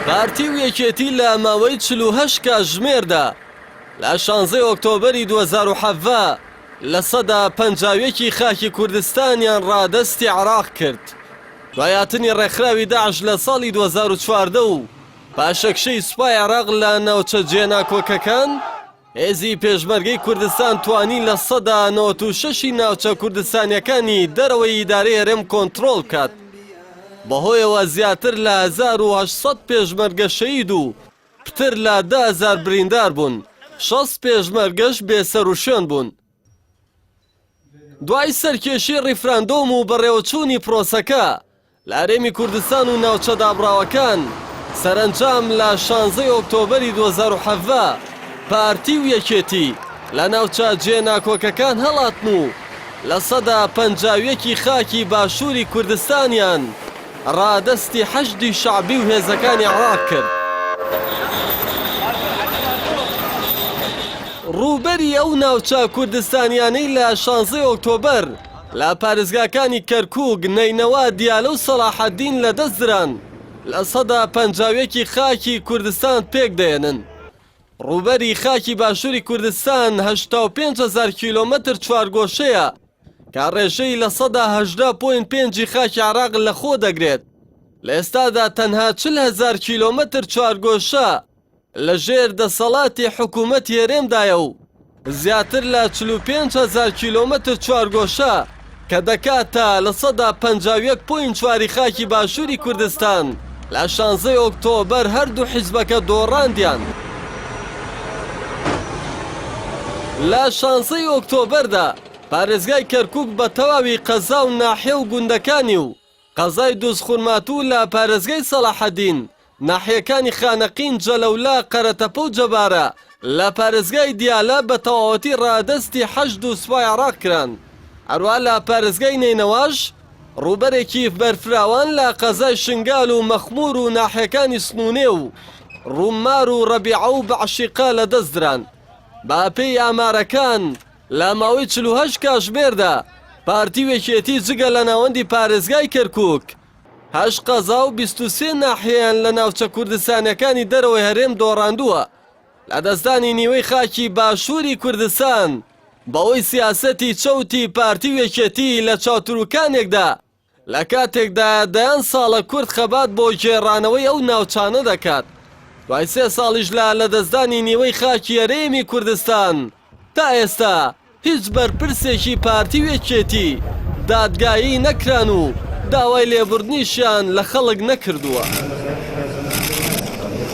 پارتی و یەکێتی لە ماوەی 48 کاتژمێردا لە شانزەی ئۆکتۆبەری 2017 51% ی خاکی کوردستانیان ڕادەستی عێراق کرد. دوای هاتنی ڕێکخراوی داعش لە ساڵی 2014 و پاشەکشەی سوپای عێراق لە ناوچە جێناکۆکەکان، هێزی پێشمەرگەی کوردستان توانی 96% ی ناوچە کوردستانیەکانی دەرەوەی ئیدارەی هەرێم کۆنترۆڵ بکات. بەهۆیەوە زیاتر لە 1800 پێشمەرگە شەهید و پتر لە 10,000 بریندار بوون، 60 پێشمەرگەش بێسەروشوێن بوون. دوای سەرکێشی ڕیفراندۆم و بەڕێوەچوونی پرۆسەکە لە هەرێمی کوردستان و ناوچە دابڕاوەکان، سەرەنجام لە شانزەی ئۆکتۆبەری 2017 پارتی و یەکێتی لە ناوچە جێناکۆکەکان هەڵاتن و 51% ی خاکی باشووری کوردستانیان ڕادەستی حەشدی شەعبی و هێزەکانی عێراق کرد. ڕووبەری ئەو ناوچە کوردستانیانەی لە شانزەی ئۆکتۆبەر لە پارێزگاکانی کەرکووک، نەینەوا، دیالە و سەڵاحەدین لەدەستدران، 51% ی خاکی کوردستان پێکدەهێنن. ڕووبەری خاکی باشووری کوردستان 85 هەزار کیلۆمەتر چوارگۆشەیە کە ڕێژەی 18.5% ی خاکی عێراق لەخۆ دەگرێت. لە ئێستادا تەنها 40 هەزار کیلۆمەتر چوارگۆشە لە ژێر دەسەڵاتی حکوومەتی هەرێمدایە و زیاتر لە 45 هەزار کیلۆمەتر چوارگۆشە کە دەکاتە 51.4% ی خاکی باشووری کوردستان لە شانزەی ئۆکتۆبەر هەردوو حیزبەکە دۆڕاندیان. لە شانزەی ئۆکتۆبەردا پارێزگای کەرکووک بە تەواوی قەزا و ناحیە و گوندەکانی و قەزای دوزخورماتوو لە پارێزگای سەڵاحەدین، ناحیەکانی خانەقین، جەلەولا، قەرەتەپە و جەبارە لە پارێزگای دیالە بە تەواوەتی ڕادەستی حەشد و سوپای عێراق کران. هەروەها لە پارێزگای نەینەواش ڕووبەرێکی بەرفراوان لە قەزای شنگال و مەخموور و ناحیەکانی سنوونێ و ڕوممار و ڕەبیعە و بەعشیقە لەدەستدران. بەپێی ئامارەکان لە ماوەی 48 کاتژمێردا پارتی و یەکێتی جگە لە ناوەندی پارێزگای کەرکووک، هەشت قەزا و 23 ناحیەیان لە ناوچە کوردستانیەکانی دەرەوەی هەرێم دۆڕاندووە. لەدەستدانی نیوەی خاکی باشووری کوردستان بەهۆی سیاسەتی چەوتی پارتی و یەکێتی لە چاوتروکانێکدا لە کاتێکدا دەیان ساڵە کورد خەبات بۆ گێڕانەوەی ئەو ناوچانە دەکات، دوای سێ ساڵیش لە لەدەستدانی نیوەی خاکی هەرێمی کوردستان تا ئێستا هیچ بەرپرسێکی پارتی و یەکێتی دادگایی نەکران و داوای لێبوردنیشیان لە خەڵک نەکردووە.